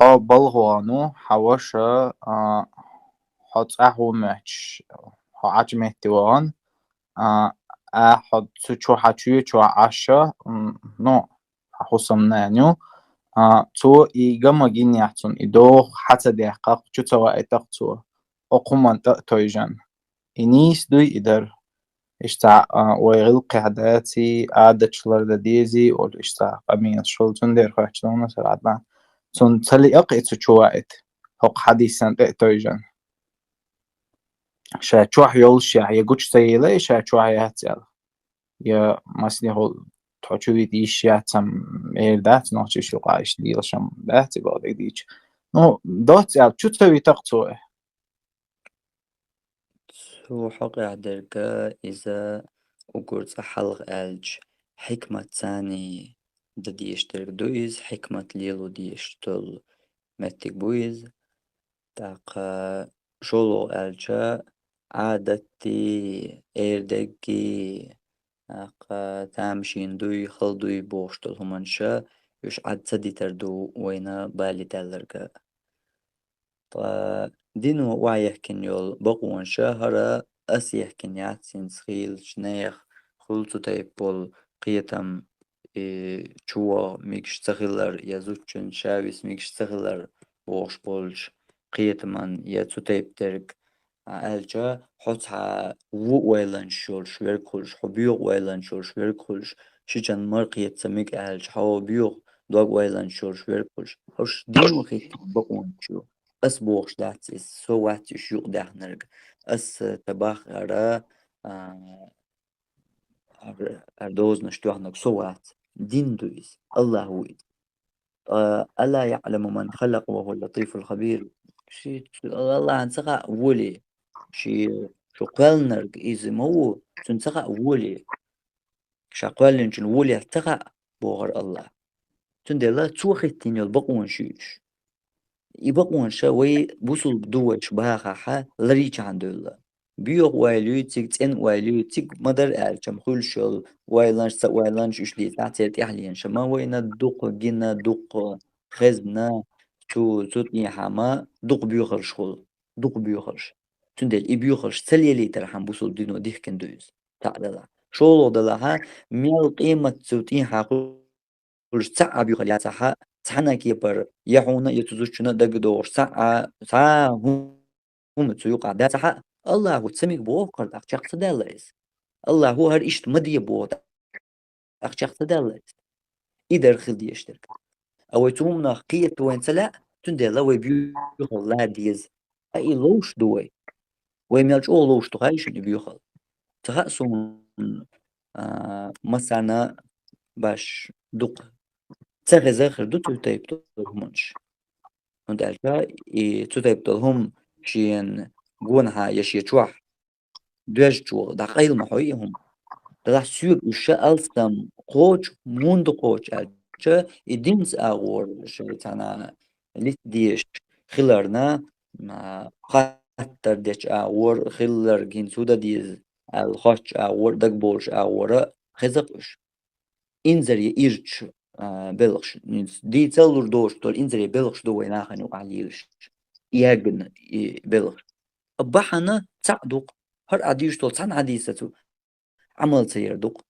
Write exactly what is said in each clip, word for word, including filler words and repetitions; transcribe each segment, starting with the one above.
хьо балха вахана, хьа ваша, а, хьо цӀахь ву моьттуш, хьо Ӏачу метте вахана, а, а, хьо цу чу, хьа чу, чу Ӏаш, м, ну, хьа хӀусамнана ю, а, цо и гама гиннехь цунна, и доху хьа ца дехкахь, чу ца ваийтахь цо, хӀокху хӀуманна тӀе а тевжина. И нийса дуй и дар. Иштта, а, вай гӀиллакхехь даций, Ӏадаташ лардан дезий, олу иштта къамелаш хуьлу, цундела хоьттуш ду-кх аса, Ӏаднан. Цунна ца лиъакх и цу чу ваийта, хӀокху хьадисана тӀе а тевжина. Ша чохь йолушехь, я гучу ца елла, я ша чохь яц аьлла. Я масне хӀу тхо чу вита йиш яц, ам эр дац, нохчийн юкъахь иштта лелаш ам дац, и бакъдерг дийцича. Ну, доцца аьлла, чу ца витахь цо. Цу хьокъехь дерг иза уггар цкъа хьалха аьлча, хьикмат царний дан дезаш дерг ду иза, хьикмат лело дезаш долу меттиг бу иза. ТӀаккха шолгӀа аьлча, Ӏадатий, эр деггий, тӀаккха тамашийна дуй, хала дуй бохуш долу хӀуманаш, уьш Ӏад ца дитар ду вайна бале даьлларг. Ткъа дино охьаехкина йолу бакъонаш, хӀара ас ехкина яц, хӀинца хийлачу нехан хуьлу цу тайпа болу кхетам, и чу ваха мегаш ца хилар, я зудчун ша виса мегаш ца хилар бохуш болчу кхетаман, я цу тайпа дерг, а, аьлча, хьо цхьа ву ойланаш йолуш верг хуьлуш, хьо боьха ойланаш йолуш верг хуьлуш, шичан мара кхета ца мега аьлча, хьо боьха дог ойланаш йолуш верг хуьлуш. Хьуш дино хӀиттина бакъонаш ю. Ас бохуш дац иза, со вац уьш юкъадаьхнарг. Ас, э, ца баххара, а, ар-, ар дозанаш тоьхнарг со вац. Дин ду иза. Аллах ву иза. А, «Ала яъламу ман халакъа ва хӀуа латифул хабир». Ши, Аллахьан ца хаьа волий? Ши, шу кхоьллинарг иза ма ву, цуьнан ца хаьа волий? Ша кхоьллинчун волий ца хаьа, бохура Аллах. Цундела цо хӀиттийна йолу бакъонаш ю уьш. И бакъонаш вай бусулба ду вайша бахахь, ларийчхьана девлла. Боьха ойла юй цига, цӀена ойла юй цига, ма-дарра аьлча-м, хуьлуш йолу ойланаш, ца ойланаш, уьш дийцахь, церан тӀаьхьенаш. Ма вайна дукха гина, дукха хезна, цу, цу тӀехьа ма дукха боьхалш хуьлу, дукха боьхалш. Цундела и боьхалш ца лелийтархьама бусулба дино дихкина ду иза. ТаӀ далахь. ШолгӀа далахь, мел къемат цу тӀехьа хуьлуш цхьа а боьхалла яцахь, цхьана а кепара я хьуна, я цу зудчунна дагадогӀуш цхьа а, цхьа а хӀума цу юкъахь дацахь, Аллахо ца мега боху хӀара, тӀаккха чекх ца даьлла иза. Аллахо хӀара иштта ма де боху, тӀаккха чекх ца даьлла иза. И дара хила дезаш дерг. А вай цу хӀуманах кхета вайна ца лаьа, цундела вай боьхалла деза. Ткъа и ловш ду вай. Вай мел чӀогӀа ловш ду хаий шуна и боьхалла? Ца хаьа суна, а, массарна баш дукха ца хеза а хир ду цу тайпа долу хӀуманаш. ХӀунда аьлча и цу тайпа долу хӀума шен гонахьа я шен чохь доьжначу дӀакъайла ма хьой и хӀума. Делахь соьга уьш ша алсам кхочу, мунда кхочу аьлча, и динца агӀор шайца цхьана листа дезаш хиларна, а, хаттар дечу агӀор хилларг хӀинца хӀу дан деза аьлла хоттучу агӀор, дагабовлуш агӀора хеза-кх уьш. Инзаре ирчу, а, белхаш, дийца лур доцуш долу инзаре белхаш ду вай нахана юкъахь лелаш. Ягна и белхаш. Бахьана цхьаъ ду-кх. ХӀара Ӏа дуьйцуш долу цхьана хьадисаца Ӏамал ца яр ду-кх.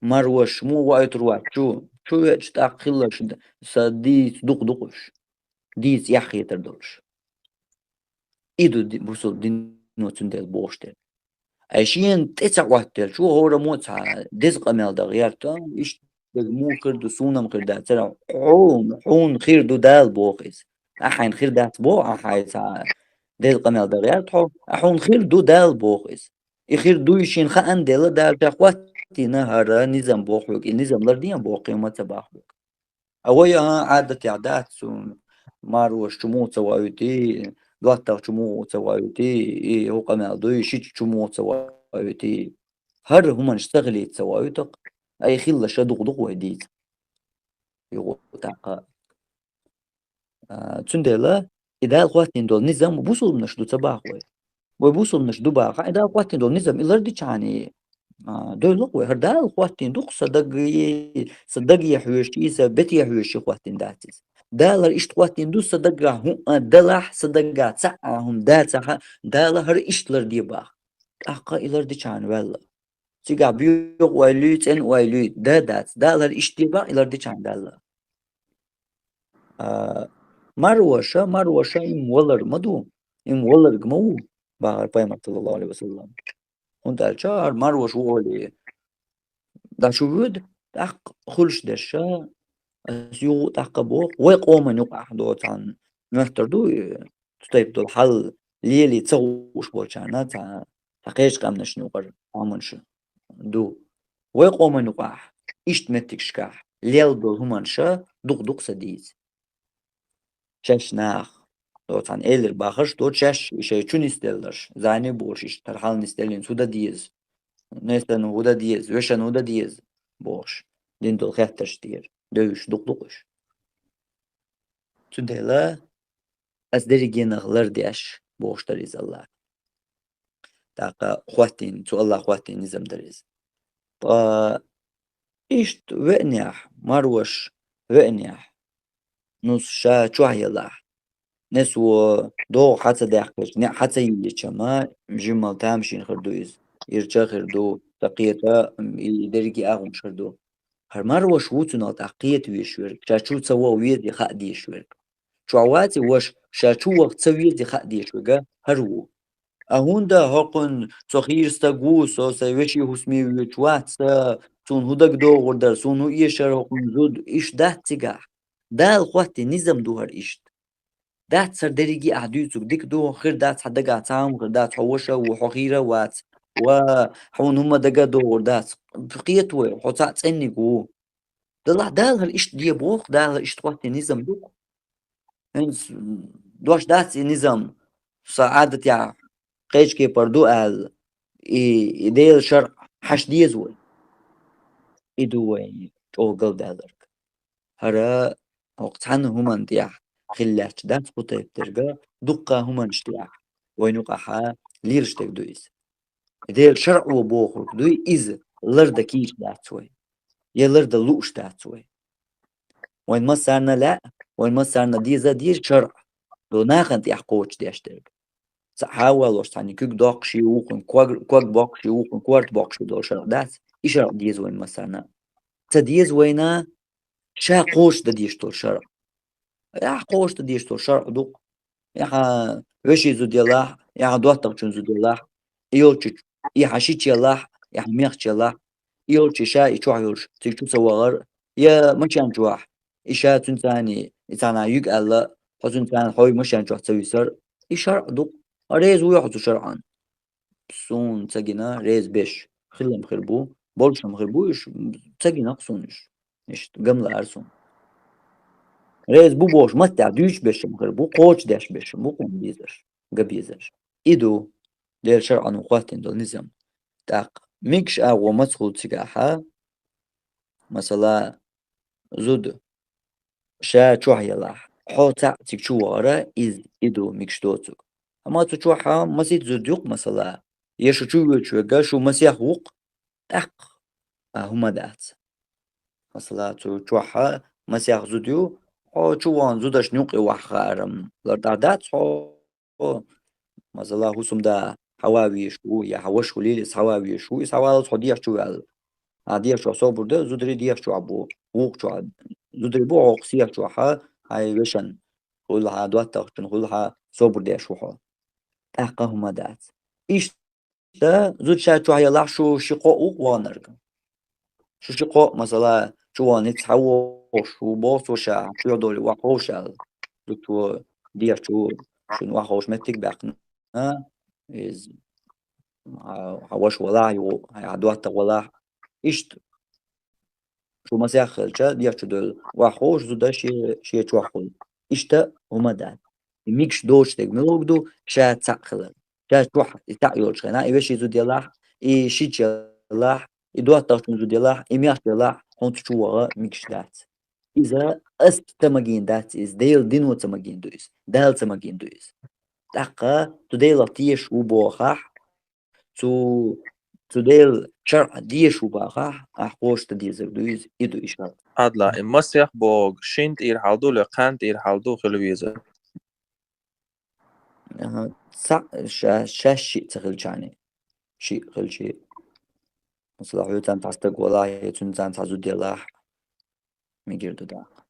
Марваш, муха воуьйтур вац чу, чу веача тӀаккха хилларш д-, сан дийца дукха ду-кх уьш. Дийца эхь хетар долуш. И ду ди-, бусулба дино цундела бохуш дерг. Ай шена тӀе ца хӀоттаелча, хӀораммо а цхьа деза къамел дан гӀерта, иштта дерг муха хир ду, суна-м хир дацара, хьуна, хьуна хир ду Дала боху иза. Ахь хьайна хир дац боху, ахь хьайна цхьа деза къамел дан гӀерта хьо, а хьуна хир ду Дала боху иза. И хир дуй шена хаан дела, Дала ша хӀоттийна хӀара низам боху хьоьга, и низам лардийна боху, кхин ма ца баху хьоьга. А вай, а, Ӏадатехь дац цу марваш чу муха ца воуьйтий, доттагӀа чу муха ца воуьйтий, и хӀу къамел дуй, шича чу муха ца воуьйтий. ХӀара хӀуманаш ца хилийта ца воуьйту-кх, ай хилларш дукха ду-кх вай дийца. Юха тӀаккха. А, цундела и Дала хӀоттийна долу низам бусулбанаш ду ца баху вай. Вай бусулбанаш ду бахахь, и Дала хӀоттийна долу низам и лардичхьана, и А, дойлух вай, хӀара Дала хӀоттийна ду-кх са даггеи, са даггеи хьоьжуш, са бетеи хьоьжуш хӀоттийна дац иза. Дала хӀара иштта хӀоттийна ду са даггахь хӀуъа далахь, са даггахь цхьа а хӀума дацахь а, Дала хӀара иштта ларде бах. ТӀаккха и лардича хьан ваьлла. Цигахь боьха ойла юй, цӀена ойла юй, да, дац. Дала хӀара иштта де бах, и лардича хьан ваьлла. А, марваша, марваша им валар ма ду, им валарг ма ву, бахар пайхамар, саллаллаху алейхи ва саллам. ХӀунда аьлча хӀара марваш ву олий, дӀачувоьду, тӀаккха хуьлуш дерш, ас юха тӀаккха боху, вай къоман юкъахь доцу цхьана моьттур ду, и цу тайпа долу хьал лелий ца хууш болчарна цхьа, цхьа кхечу къаьмнашна юкъара хӀуманаш ду. Вай къоман юкъахь, иштта меттигашкахь лелла долу хӀуманаш дукха-дукха ца дийца. Шаьш нах, доцу цхьана элира бахарш доцу шаьш, и шайн чу нисделларш, зӀене а болуш, иштта хӀара хьал нисделлинца хӀун дан деза, несан хӀун дан деза, вешан хӀун дан деза, бохуш, дина долу хеттарш тӀера девзаш дукха ду-кх уьш. Цундела ас дерригенах лардеш, бохуш дара иза Аллахьа. ТӀаккха хӀоттийна, цу Аллахьа хӀоттийна низам дара иза. Ткъа иштта веанехь, марваш веанехь, нус ша чохь елахь, несо догӀу хьан ца даьккхича, неӀ хьан ца йиллича-м, жимма тамашийна хир ду иза. Ирча а хир ду, ца кхета, и дерриге а хӀуманаш хир ду. ХӀара марваш ву цунах тӀаккха кхета везаш верг, ша чу ца ваха везий хаа дезаш верг. Чохь ваций ваша, ша чу ваха ца везий хаа дезаш верг, хӀара ву. А хӀунда хӀокхунна со хийра стаг ву, со сайн вешин хӀусаме воьдуш вац сан, суна хӀун дагадогӀур дара, суна хӀун эшара хӀокхунна зуда, иштта дац цигахь. Дала хӀоттийна низам ду хӀара иштта. Дац хӀара дерриге а ахь дуьйцург дика ду, хир дац хьан дагахь цхьа хӀума, хир дац хьо ваша а ву, хьо хийра а вац, ва хьуна хӀумма дага а догӀур дац. Кхета вай, хьо цхьаъ цӀенниг ву. Делахь Дала хӀара иштта де боху, Дала хӀара иштта хӀоттийна низам ду-кх. ХӀинца дош дац и низам, сан Ӏадатехь кхечу кепара ду аьлла, и, и Делан шарӀ хьаша деза вай. И ду вайна чӀогӀа галдаьлларг. ХӀара хӀокху цхьана хӀуманна тӀехь хила лаьтташ дац кху тайпа дерг, дуккха хӀуманаш тӀехь вайна юкъахь лелаш дерг ду иза. Делан шарӀо бохург дуй иза, лардан кийча дац вай, я лардан лууш дац вай. Вайн массарна лаьа, вайн массарна деза а деза шарӀ, ду нахана тӀехь кхочушдеш дерг. Ца хьавалош цхьаьна куьг доккхуш и вукхун, ког, ког боккхуш и вукхун, корта боккхуш и долу шарӀ дац, и шарӀ деза вайн массарна. Ца деза вайна, ша кхочушдан дезаш долу шарӀ. Ахьа кхочушдан дезаш долу шарӀ ду-кх. Ахьа вешин зуда елахь, ахьа доттагӀчун зуда елахь, и йолчу, и хьан шича елахь, и хьан мехча елахь, и йолчу ша и чохь йолуш, цига чу ца вахар, я машен чохь, и ша цуьнан царний, и царна юьга аьлла, хьо цуьнан царна хьо машен чохь ца висар, и шарӀ ду-кх. Реза вуй хьо цу шарӀан? Суна ца гина реза беш, хилам хир бу, болчам хир бу уьш, ца гина-кх суна уьш. Иштта гам лаара суна. Реза бу бохуш, маттехь дуьйцуш бешам хир бу, кхочушдеш бешам бу, къон безарш, ган безарш. И ду, Делан шарӀано хӀоттийна долу низам. ТӀаккха мегаш агӀо маца хуьлу цигахьа, масала, зуда ша чохь елахь, хьо цхьаъ цига чу вахара, иза, и ду мегаш доцург. Амма цу чохьа масийтта зуда ю-кх, масала, я шу чу воьдуш верг, шу масех ву-кх, тӀаккха а хӀума дац. Масала, цу чохьа масех зуда ю, хьо чу вахана зудашна юкъе вахьа хаарам лар тӀаккха дац хьо, масала, хӀусамда хьава везаш ву, я хьан ваша хуьлийла иза хьава везаш ву, иза хьаваллалц хьо дехьа чу ваьлла. Ахьа дехьа чохь собар де, зударий дехьа чохь бу, вукху чохь. Зударий бу хьо кху сехьа чохьа, хьайн вешан хуьлу хьан, доттагӀчун хуьлу хьан, собар деш ву хьо. ТӀаккха хӀума дац. Иштта зуда ша чохь елахь, шу ши-кхоъ ву-кх ваханарг. Шу ши-кхоъ, масала, чу вахана ницкъ хьан вохуш ву, боху цо ша, чу долий вахьа ховш аьлла. Зудчо дехьа чу шуна вахьа ховш меттиг а баьккхина, иза, хьан, хьан ваша валахь а ю, хьан доттагӀа валахь а. Иштта шу масех хилча, дехьа чу девлла вахьа ховш зуда шен, шен чохь хуьлу. Иштта хӀума дац. И мегаш доцуш дерг муьлхарг ду, ша цхьаъ хилар. Ша чохь и цхьаъ йолчу хенахь, и вешин зуда елахь, и шича елахь, и доттагӀчун зуда елахь, и мехча елахь, хьуна цу чу ваха мегаш дац. Иза ас ца магийна дац иза, Делан дино ца магийна ду иза, Дала ца магийна ду иза. ТӀаккха цу Делах тешаш ву бохахь, цу цу Делан шарӀ деша ву бахахь, ахь кхоша дан дезар ду иза, и ду и шарӀ. Адла, и масех боху, шина тӀера хьал ду, ле кхаьнна тӀера хьал ду хила веза? Аха, цхьаъ, ша-, шаьш шиъ ца хилчахьана. Шиъ хилча. Масала, хьоьцан цхьа стаг валахь, я цуьнцан цхьа зуда ялахь, мегар ду даккха.